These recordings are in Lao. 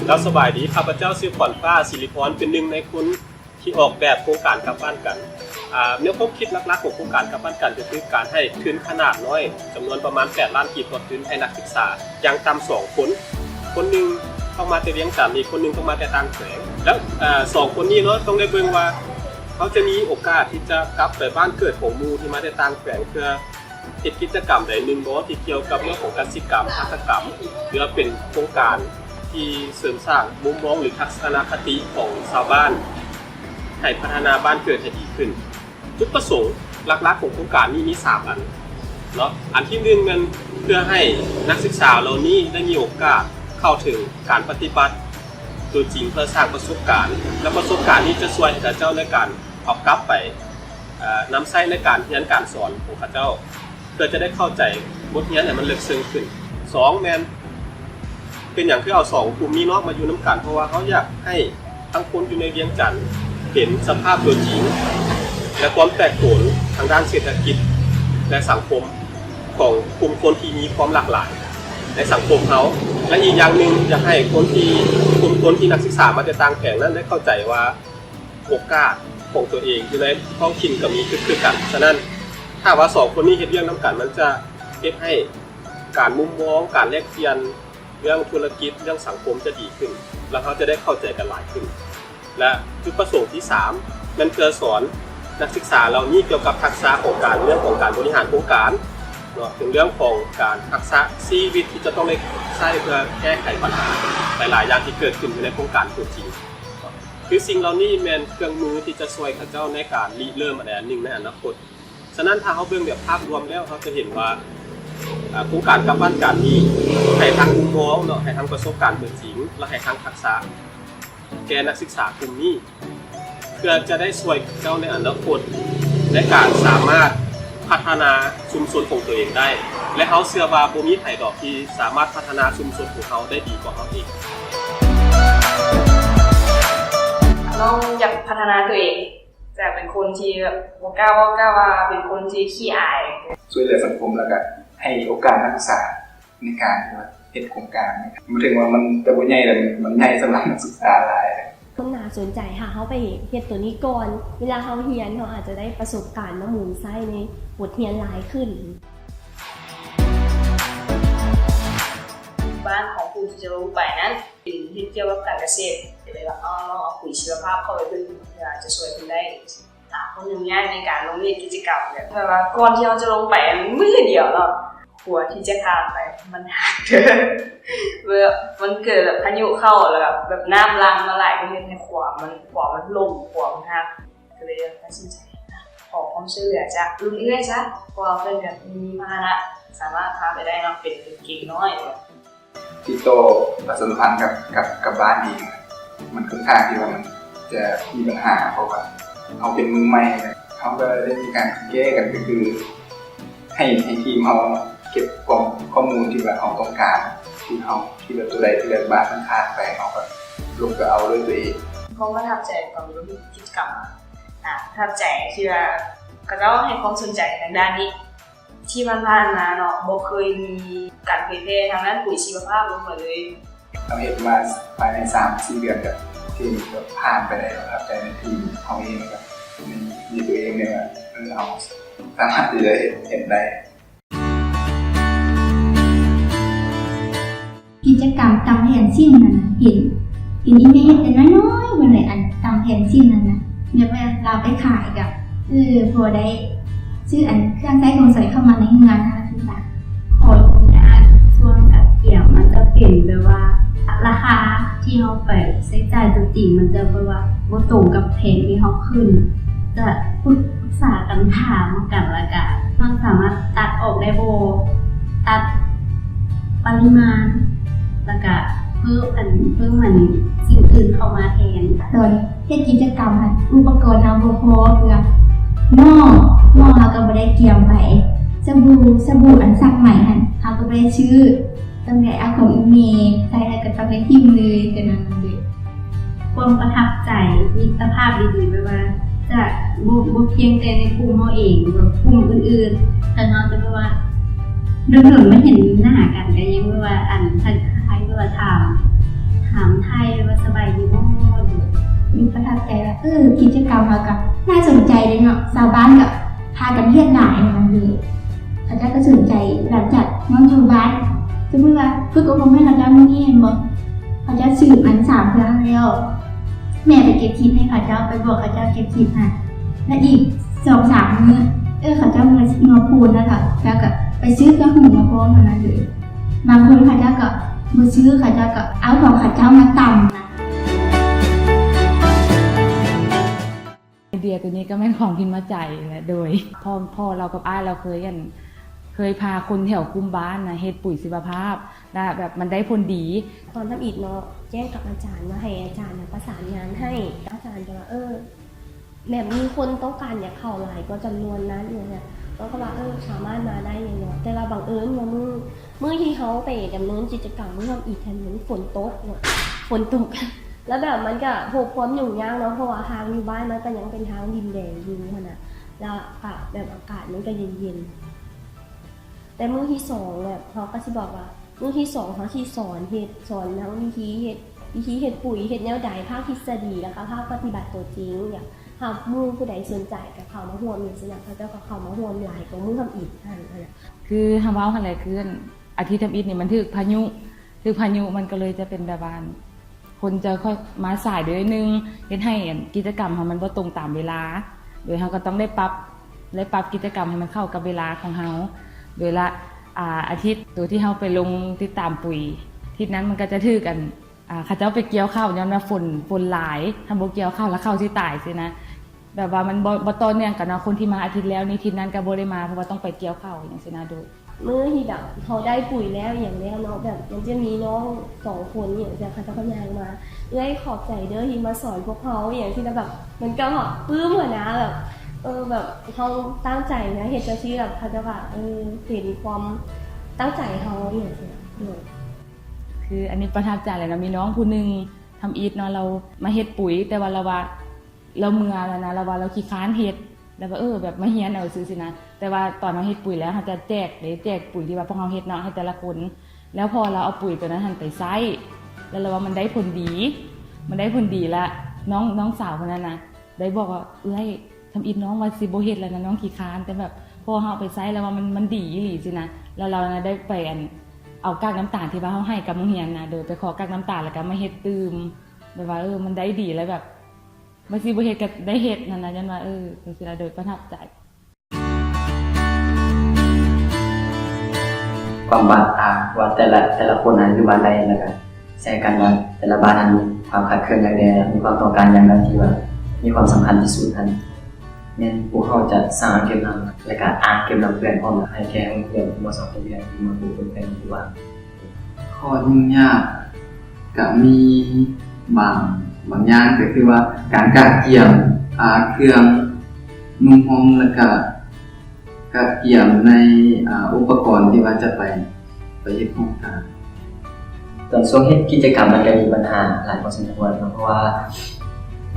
ເຈົ້າສະບາຍດີ, ຂ້າພະເຈົ້າຊື່ ຂວັນຟ້າ ສິລິພອນ ເປັນໜຶ່ງໃນຄົນທີ່ອອກແບບໂຄງການກັບບ້ານກັນ. ອາ ແນວຄວາມຄິດຫຼັກໆຂອງໂຄງການກັບບ້ານກັນ ກໍຄືການໃຫ້ທຶນຂະໜາດນ້ອຍ ຈຳນວນປະມານແປດລ້ານກີບຕໍ່ທຶນ ໃຫ້ນັກສຶກສາຢ່າງຕ່ຳສອງຄົນ, ຄົນໜຶ່ງຕ້ອງມາແຕ່ວຽງຈັນ, ອີກຄົນໜຶ່ງຕ້ອງມາແຕ່ຕ່າງແຂວງ. ແລ້ວ ອາ ສອງຄົນນີ້ເນາະ ຕ້ອງໄດ້ເບິ່ງວ່າເຮົາຈະມີໂອກາດທີ່ຈະກັບໄປບ້ານເກີດຂອງໝູ່ທີ່ມາແຕ່ຕ່າງແຂວງ ເພື່ອ ເຮັດກິດຈະກຳໃດໜຶ່ງບໍ່ ທີ່ກ່ຽວກັບເລື່ອງຂອງກະສິກຳ, ຫັດຖະກຳ ຫຼືວ່າເປັນໂຄງການທີ່ເສີມສ້າງມຸມມອງ ຫຼື ທັດສະນະຄະຕິຂອງຊາວບ້ານ ໃຫ້ພັດທະນາບ້ານເກີດໃຫ້ດີຂຶ້ນ. ຈຸດປະສົງຫຼັກໆຂອງໂຄງການນີ້ມີສາມອັນເນາະ. ອັນທີໜຶ່ງແມ່ນເພື່ອໃຫ້ນັກສຶກສາເຫຼົ່ານີ້ໄດ້ມີໂອກາດເຂົ້າເຖິງການປະຕິບັດຕົວຈິງ ເພື່ອສ້າງປະສົບການ ແລະ ປະສົບການນີ້ຈະຊ່ວຍໃຫ້ເຂົາເຈົ້າໃນການເອົາກັບໄປ ເອີ ນຳໃຊ້ໃນການຮຽນການສອນຂອງເຂົາເຈົ້າ ເພື່ອຈະໄດ້ເຂົ້າໃຈບົດຮຽນໃຫ້ມັນເລິກເຊິ່ງຂຶ້ນ. ສອງແມ່ນ ເປັນຫຍັງຄືເອົາສອງກຸ່ມນີ້ເນາະມາຢູ່ນຳກັນ? ເພາະວ່າເຮົາຢາກໃຫ້ທັງຄົນຢູ່ໃນວຽງຈັນເຫັນສະພາບຕົວຈິງ ແລະ ຄວາມແປບໂຜນທາງດ້ານເສດຖະກິດ ແລະ ສັງຄົມຂອງກຸ່ມຄົນທີ່ມີຄວາມຫຼາກຫຼາຍໃນສັງຄົມເຮົາ ແລະ ອີກຢ່າງໜຶ່ງຢາກໃຫ້ຄົນທີ່ ກຸ່ມຄົນທີ່ນັກສຶກສາມາແຕ່ຕ່າງແຂວງນັ້ນໄດ້ເຂົ້າໃຈວ່າ ໂອກາດຂອງຕົວເອງຢູ່ໃນທ້ອງຖິ່ນກໍມີຄືກັນ. ສະນັ້ນ ຖ້າວ່າສອງຄົນນີ້ເຮັດວຽກນຳກັນ ມັນຈະເຮັດໃຫ້ການມຸມມອງ, ການແລກປ່ຽນເລື່ອງທຸລະກິດ, ເລື່ອງສັງຄົມຈະດີຂຶ້ນ ແລະ ເຮົາຈະໄດ້ເຂົ້າໃຈກັນຫຼາຍຂຶ້ນ. ແລະ ຈຸດປະສົງທີສາມ ແມ່ນເພື່ອສອນນັກສຶກສາເຫຼົ່ານີ້ກ່ຽວກັບທັກສະຂອງການ ເລື່ອງຂອງການບໍລິຫານໂຄງການເນາະ, ເຖິງເລື່ອງຂອງການທັກສະຊີວິດທີ່ຈະຕ້ອງໄດ້ໃຊ້ເພື່ອແກ້ໄຂບັນຫາຫຼາຍໆຢ່າງທີ່ເກີດຂຶ້ນຢູ່ໃນໂຄງການຕົວຈິງ. ຄືສິ່ງເຫຼົ່ານີ້ແມ່ນເຄື່ອງມືທີ່ຈະຊ່ວຍເຂົາເຈົ້າໃນການລິເລີ່ມອັນໃດອັນໜຶ່ງໃນອະນາຄົດ. ສະນັ້ນ ຖ້າເຮົາເບິ່ງແບບພາບລວມແລ້ວ ເຮົາຈະເຫັນວ່າ ອາ ໂຄງການກັບບ້ານກັນນີ້ ໃຫ້ທັງມຸມມອງເນາະ, ໃຫ້ທັງປະສົບການຕົວຈິງ ແລະ ໃຫ້ທັງທັກສະແກ່ນັກສຶກສາກຸ່ມນີ້ ເພື່ອຈະໄດ້ຊ່ວຍເຂົາເຈົ້າໃນອະນາຄົດ ໃນການສາມາດພັດທະນາຊຸມຊົນຂອງຕົວເອງໄດ້ ແລະ ເຮົາເຊື່ອວ່າບໍ່ມີໃຜດອກທີ່ສາມາດພັດທະນາຊຸມຊົນຂອງເຮົາໄດ້ດີກວ່າເຮົາເອງ. ນ້ອງຢາກພັດທະນາຕົວເອງ ຈາກເປັນຄົນທີ່ແບບບໍ່ກ້າເວົ້າ ກ້າວ່າເປັນຄົນທີ່ຂີ້ອາຍ. ຊ່ວຍເຫຼືອສັງຄົມ ແລ້ວກະໃຫ້ໂອກາດນັກສຶກສາໃນການທີ່ວ່າເຮັດໂຄງການ. ບໍ່ເຖິງວ່າມັນຈະບໍ່ໃຫຍ່ ແຕ່ມັນໃຫຍ່ສຳລັບນັກສຶກສາຫຼາຍ. ມັນໜ້າສົນໃຈ ຖ້າເຮົາໄປເຮັດໂຕນີ້ກ່ອນ ເວລາເຮົາຮຽນ ເຮົາອາດຈະໄດ້ປະສົບການມາໝູນໃຊ້ໃນບົດຮຽນຫຼາຍຂຶ້ນ. ບ້ານຂອງຜູ້ທີ່ຈະລົງໄປນັ້ນ ເປັນເຮັດກ່ຽວກັບການກະເສດ ກໍເລີຍວ່າ ເອົາ ລອງເອົາປຸຍຊີວະພາບເຂົ້າໄປເບິ່ງ ເພື່ອອາດຈະຊ່ວຍເພິ່ນໄດ້. ອາ ຄົນຫຍຸ້ງຍາກໃນການລົງເຮັດກິດຈະກຳ ແບບ ແບບວ່າກ່ອນທີ່ເຮົາຈະລົງໄປ ມື້ດຽວເນາະ ຂົວທີ່ຈະຂ້າມໄປມັນຫັກ ແບບມັນເກີດແບບພາຍຸເຂົ້າ ແລ້ວແບບ ແບບນ້ຳຫຼັ່ງມາຫຼາຍ ກໍເຮັດໃຫ້ຂົວມັນ ຂົວມັນລົ້ມ ຂົວມັນຫັກ. ກໍເລີຍຕັດສິນໃຈຂໍຄວາມຊ່ວຍເຫຼືອຈາກລຸ້ນເອື້ອຍຊະ ເພາະວ່າເພິ່ນກໍມີພາຫະນະ ສາມາດພາໄປໄດ້ເນາະ ເປັນ ເປັນເກງນ້ອຍ. ຕິດຕໍ່ປະຊາສຳພັນກັບ ກັບ ກັບບ້ານເອງ ມັນຂ້ອນຂ້າງທີ່ວ່າມັນຈະມີບັນຫາ ເພາະວ່າເຮົາເປັນມືໃໝ່ ເຮົາກໍໄດ້ມີການແກ້ກັນ ກໍຄືໃຫ້ ໃຫ້ທີມເຮົາເກັບກອງຂໍ້ມູນທີ່ວ່າເຮົາຕ້ອງການ ທີ່ເຮົາ ທີ່ວ່າຕົວໃດທີ່ແບບບ້ານມັນຂາດໄປ ເຮົາກໍລົງໄປເອົາດ້ວຍຕົວເອງ. ຄວາມປະທັບໃຈຕອນລົງເຮັດກິດຈະກຳ ອາ ປະທັບໃຈທີ່ວ່າເຂົາເຈົ້າໃຫ້ຄວາມສົນໃຈທາງດ້ານນີ້. ທີ່ຜ່ານໆມາເນາະ ບໍ່ເຄີຍມີການເຜີຍແຜ່ທາງດ້ານປຸຍຊີວະພາບລົງມາເລີຍ. ເຮົາເຮັດມາພາຍໃນສາມສີ່ເດືອນ ກໍທີ່ນີ້ກໍຜ່ານໄປໄດ້ ປະທັບໃຈໃນທີມເຮົາເອງ ແລ້ວກໍໃນ ໃນຕົວເອງນີ້ວ່າ ເອີ ເຮົາສາມາດທີ່ຈະເຮັດ ເຮັດໄດ້. ກິດຈະກຳຕຳແຜ່ນຊີ້ນນັ້ນນະ ເຫັນ ເຫັນອີ່ແມ່ເຮັດແຕ່ນ້ອຍໆພຸ້ນແຫຼະ ອັນຕຳແຜ່ນຊີ້ນນັ້ນນະ ແບບວ່າລາວໄປຂາຍກະ ເອີ ພໍໄດ້ຊື້ອັນເຄື່ອງໃຊ້ຂອງສອຍເຂົ້າມາໃນເຮືອນຫັ້ນນະ ຄືວ່າ ຂໍອະນຸຍາດ ຊ່ວງກະກຽມມັນຈະເປັນແບບວ່າ ລາຄາທີ່ເຮົາໄປໃຊ້ຈ່າຍຕົວຈິງ ມັນຈະແບບວ່າບໍ່ຕົງກັບແຜນທີ່ເຮົາຂຶ້ນ ຈະປຶກສາກັນ ຖາມກັນ ແລ້ວກະເຮົາສາມາດຕັດອອກໄດ້ບໍ່ ຕັດປະລິມານ ແລ້ວກະເພີ່ມອັນ ເພີ່ມອັນສິ່ງອື່ນເຂົ້າມາແທນ. ຕອນເຮັດກິດຈະກຳຫັ້ນ ອຸປະກອນເຮົາບໍ່ພໍ ເພື່ອໝໍ້ ໝໍ້ເຮົາກໍບໍ່ໄດ້ກຽມໄປ ສະບູ ສະບູອັນຊັກໃໝຫັ້ນ ເຮົາກໍບໍ່ໄດ້ຊື້ ຕ້ອງໄດ້ເອົາຂອງອີ່ແມ່ໃຊ້ ແລ້ວກໍຕ້ອງໄດ້ຖິ້ມເລີຍ ກໍນັ້ນເລີຍ. ຄວາມປະທັບໃຈ ມິດຕະພາບດີໆ ແບບວ່າຈະບໍ່ ບໍ່ພຽງແຕ່ໃນກຸ່ມເຮົາເອງ ຫຼືວ່າກຸ່ມອື່ນໆ ແຕ່ເຮົາຈະແບບວ່າດົນໆມາເຫັນໜ້າກັນ ກໍຍັງແບບວ່າອັນ ທັກທາຍ ຫຼືວ່າຖາມ ຖ ຖາມໄຖ່ວ່າສະບາຍດີບໍ່. ມີປະທັບໃຈວ່າ ເອີ ກິດຈະກຳເຮົາກໍໜ້າສົນໃຈເດ້ເນາະ, ຊາວບ້ານກໍພາກັນເຮັດຫຼາຍຫັ້ນນະເດ. ເຂົາເຈົ້າກໍສົນໃຈ ຫຼັງຈາກນ້ອງຢູ່ບ້ານ ສົມມຸດວ່າຝຶກອົບຮົມໃຫ້ເຂົາເຈົ້າມື້ນີ້ແມ່ນບໍ່, ເຂົາເຈົ້າສືບອັນສາມເທື່ອແລ້ວ ແມ່ໄປເກັບຂີ້ດໃຫ້ເຂົາເຈົ້າ, ໄປບອກເຂົາເຈົ້າເກັບຂີ້ດໃຫ້ ແລ້ວອີກສອງສາມມື້ ເອີ ເຂົາເຈົ້າເມືອ ເມືອປູນແລ້ວ ເຂົາເຈົ້າກໍໄປຊື້ເຄື່ອງຫຸງມາພ້ອມຫັ້ນນະເດ. ບາງຄົນເຂົາເຈົ້າກໍບໍ່ຊື້, ເຂົາເຈົ້າກໍເອົາຂອງເຂົາເຈົ້າມາຕຳນະ. ໄອເດຍໂຕນີ້ກໍແມ່ນຂອງພິມມະໃຈແຫຼະ ໂດຍພໍ່ ພໍ່ລາວກັບອ້າຍລາວເຄີຍ ອັນ ເຄີຍພາຄົນແຖວຄຸ້ມບ້ານນະເຮັດປຸ໋ຍຊີວະພາບ ແລ້ວແບບມັນໄດ້ຜົນດີ. ຕອນທຳອິດເນາະ ແຈ້ງກັບອາຈານວ່າໃຫ້ອາຈານນະປະສານງານໃຫ້, ອາຈານກໍວ່າ ເອີ ແບບມີຄົນຕ້ອງການຢາກເຂົ້າຫຼາຍກວ່າຈຳນວນນັ້ນ ອີຫຍັງເນຍ ເຮົາກໍວ່າ ເອີ ສາມາດມາໄດ້ເລີຍເນາະ. ແຕ່ວ່າບັງເອີນວ່າມື້ ມື້ທີ່ເຮົາໄປດຳເນີນກິດຈະກຳມື້ທຳອິດຫັ້ນ ມັນຝົນຕົກເນາະ ຝົນຕົກ ແລ້ວແບບມັນກະພົບຄວາມຫຍຸ້ງຍາກເນາະ ເພາະວ່າທາງຢູ່ບ້ານມັນກະຍັງເປັນທາງດິນແດງຢູ່ຫັ້ນນະ ແລ້ວກະແບບອາກາດມັນກະເຢັນໆ. ແຕ່ມື້ທີສອງແບບເຮົາກະຊິບອກວ່າ ມື້ທີສອງເຮົາຊິສອນເຮັດ ສອນທັງວິທີເຮັດ ວິທີເຮັດປຸ໋ຍ ເຮັດແນວໃດ ພາກທິດສະດີ ແລ້ວກະພາກປະຕິບັດຕົວຈິງ ຢາກຮັບໝູ່ຜູ້ໃດສົນໃຈກະເຂົ້າມາຮ່ວມ ຈັ່ງຊີ້ນະ ເຂົາເຈົ້າກະເຂົ້າມາຮ່ວມຫຼາຍກວ່າມື້ທຳອິດຫັ້ນນະ. ຄືເຮົາເວົ້າຫັ້ນແຫຼະ ຄືອາທິດທຳອິດນີ້ມັນຖືກພາຍຸ ຖືກພາຍຸ ມັນກໍເລີຍຈະເປັນແບບວ່າ ຄົນຈະຄ່ອຍມາສາຍໜ້ອຍໜຶ່ງ ເຮັດໃຫ້ ອັນ ກິດຈະກຳເຮົາມັນບໍ່ຕົງຕາມເວລາ ໂດຍເຮົາກໍຕ້ອງໄດ້ປັບ ໄດ້ປັບກິດຈະກຳໃຫ້ມັນເຂົ້າກັບເວລາຂອງເຮົາ ໂດຍລະ ອາ ອາທິດໂຕທີ່ເຮົາໄປລົງຕິດຕາມປຸ໋ຍ ທິດນັ້ນມັນກໍຈະຖືກ ອັນ ອາ ເຂົາເຈົ້າໄປກ່ຽວເຂົ້າ ຍ້ອນວ່າຝົນ ຝົນຫຼາຍ ຖ້າບໍ່ກ່ຽວເຂົ້າລະເຂົ້າຊິຕາຍຊີ້ນະ. ແບບວ່າມັນບໍ່ ບໍ່ຕໍ່ເນື່ອງກັນເນາະ ຄົນທີ່ມາອາທິດແລ້ວນີ້ ທິດນັ້ນກໍບໍ່ໄດ້ມາ ເພາະວ່າຕ້ອງໄປກ່ຽວເຂົ້າຫຍັງຊີ້ນະ. ໂດຍມື້ທີ່ແບບເຮົາໄດ້ປຸ໋ຍແລ້ວຫຍັງແລ້ວເນາະ ແບບມັນຈະມີນ້ອງສອງຄົນອີ່ຫຍັງຊີ້ນະ ເຂົາເຈົ້າກໍຍ່າງມາ ເອື້ອຍຂອບໃຈເດີທີ່ມາສອນພວກເຮົາ ອີ່ຫຍັງຊີ້ນະ ແບບມັນກໍປຶ້ມຫັ້ນນະ ແບບ ເອີ ແບບເຮົາຕັ້ງໃຈນະເຮັດຈັ່ງຊີ້ ແບບເຂົາເຈົ້າກໍ ເອີ ເຫັນຄວາມຕັ້ງໃຈເຮົາ ອີ່ຫຍັງຊີ້ນະ. ໂດຍ ຄືອັນນີ້ປະທັບໃຈເລີຍນະ ມີນ້ອງຜູ້ໜຶ່ງທຳອິດເນາະ ລາວມາເຮັດປຸ໋ຍ ແຕ່ວ່າລາວວ່າ ລາວເມື່ອຍແລ້ວນະ ລາວວ່າລາວຂີ້ຄ້ານເຮັດ ລາວວ່າ ເອີ ແບບມາຮຽນເອົາຊື່ໆນະ. ແຕ່ວ່າຕອນເຮົາເຮັດປຸ໋ຍແລ້ວ ເຮົາຈະແຈກເດ້ ແຈກປຸ໋ຍທີ່ວ່າພວກເຮົາເຮັດເນາະ ໃຫ້ແຕ່ລະຄົນ ແລ້ວພໍລາວເອົາປຸ໋ຍໂຕນັ້ນຫັ້ນໄປໃຊ້ ແລ້ວລາວວ່າມັນໄດ້ຜົນດີ ມັນໄດ້ຜົນດີ ແລ້ວນ້ອງ ນ້ອງສາວຄົນນັ້ນນະ ໄດ້ບອກວ່າ ເອື້ອຍ ທຳອິດນ້ອງວ່າຊິບໍ່ເຮັດແລ້ວນະ ນ້ອງຂີ້ຄ້ານ ແຕ່ແບບພໍເຮົາເອົາໄປໃຊ້ແລ້ວວ່າມັນ ມັນດີອີ່ຫຼີຊີ້ນະ. ແລ້ວລາວນະໄດ້ໄປ ອັນ ເອົາກາກນ້ຳຕານທີ່ວ່າເຮົາໃຫ້ກັບໂຮງຮຽນນະ ໂດຍໄປຂໍກາກນ້ຳຕານ ແລ້ວກໍມາເຮັດຕື່ມ ແບບວ່າ ເອີ ມັນໄດ້ດີ ແລ້ວແບບ ວ່າຊິບໍ່ເຮັດກໍໄດ້ເຮັດຫັ້ນນະ ຍ້ອນວ່າ ເອີ ຈັ່ງຊີ້ລະ ໂດຍປະທັບໃຈ. ຄວາມບາດຕາວ່າແຕ່ລະ ແຕ່ລະຄົນຫັ້ນຢູ່ບ້ານໃດ ແລ້ວກະໃສ່ກັນວ່າແຕ່ລະບ້ານຫັ້ນມີຄວາມຂາດເຂີນຫຍັງແດ່ ມີຄວາມຕ້ອງການຫຍັງແດ່ ທີ່ວ່າມີຄວາມສຳຄັນທີ່ສຸດຫັ້ນ ແມ່ນພວກເຮົາຈະສ້າງອ່າງເກັບນ້ຳ ແລ້ວກະອ່າງເກັບນ້ຳເພື່ອນພ້ອມ ໃຫ້ແກ່ໂຮງຮຽນ ມ.ສອງ ໂຮງຮຽນທີ່ເມືອງພູເປັນແຂວງຫຼວງພະບາງ. ຂໍ້ຫຍຸ້ງຍາກກະມີບາງ ບາງຢ່າງ ກໍຄືວ່າການກະກຽມ ອາ ເຄື່ອງນຸ່ງຫົ່ມ ແລ້ວກະກະກຽມໃນ ອາ ອຸປະກອນທີ່ວ່າຈະໄປ ໄປເຮັດໂຄງການ. ຕອນຊ່ວງເຮັດກິດຈະກຳມັນກະມີບັນຫາຫຼາຍພໍສົມຄວນເນາະ ເພາະວ່າ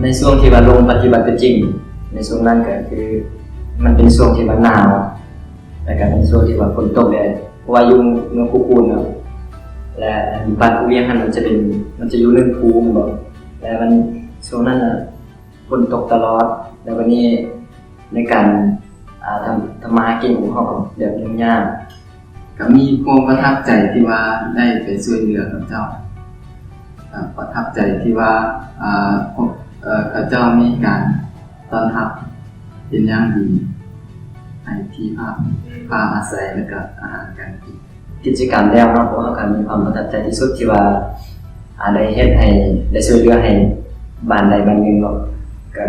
ໃນຊ່ວງທີ່ວ່າລົງປະຕິບັດຕົວຈິງ ໃນຊ່ວງນັ້ນກະຄືມັນເປັນຊ່ວງທີ່ວ່າໜາວ ແລ້ວກະເປັນຊ່ວງທີ່ວ່າຝົນຕົກແດ່ ເພາະວ່າຢູ່ເມືອງພູຄູນເນາະ ແລະ ບ້ານພູວຽງຫັ້ນມັນຈະເປັນ ມັນຈະຢູ່ເນີນພູແມ່ນບໍ່ ແລະ ມັນ ຊ່ວງນັ້ນນະຝົນຕົກຕະຫຼອດ ແລ້ວບາດນີ້ໃນການ ອາ ທຳ ທຳມາຫາກິນຂອງເຮົາກໍແບບຫຍຸ້ງຍາກ. ກໍມີຄວາມປະທັບໃຈທີ່ວ່າໄດ້ໄປຊ່ວຍເຫຼືອເຂົາເຈົ້າ ກໍປະທັບໃຈທີ່ວ່າ ອາ ພວກ ເຂົາເຈົ້າມີການ ຕ້ອນຮັບເປັນຢ່າງດີ ໃຫ້ທີ່ພັກ ທີ່ພັກອາໄສ ແລ້ວກະອາຫານການກິນ. ກິດຈະກຳແລ້ວເນາະ ພວກເຮົາກະມີຄວາມປະທັບໃຈທີ່ສຸດທີ່ວ່າ ອາ ໄດ້ເຮັດໃຫ້ ໄດ້ຊ່ວຍເຫຼືອໃຫ້ບ້ານໃດບ້ານໜຶ່ງເນາະ ກະ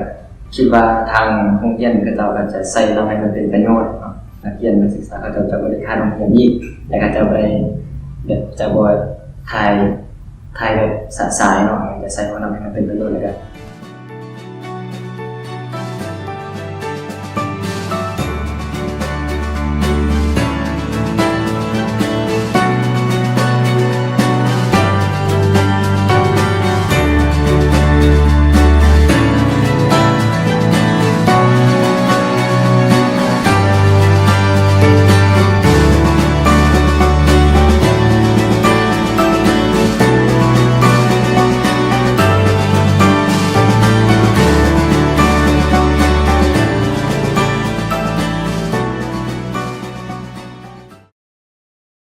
ຄິດວ່າທາງໂຮງຮຽນເຂົາເຈົ້າກະຈະໃຊ້ນຳໃຫ້ມັນເປັນປະໂຫຍດເນາະ ນັກຮຽນນັກສຶກສາເຂົາເຈົ້າຈະບໍ່ໄດ້ຂາດໂຮງຮຽນອີກ ແລະ ເຂົາເຈົ້າບໍ່ໄດ້ ແບບ ຈະບໍ່ຖ່າຍ ຖ່າຍແບບສະສາຍເນາະ ຈະໃຊ້ພວກນັ້ນໃຫ້ມັນເປັນປະໂຫຍດ ແລ້ວກະ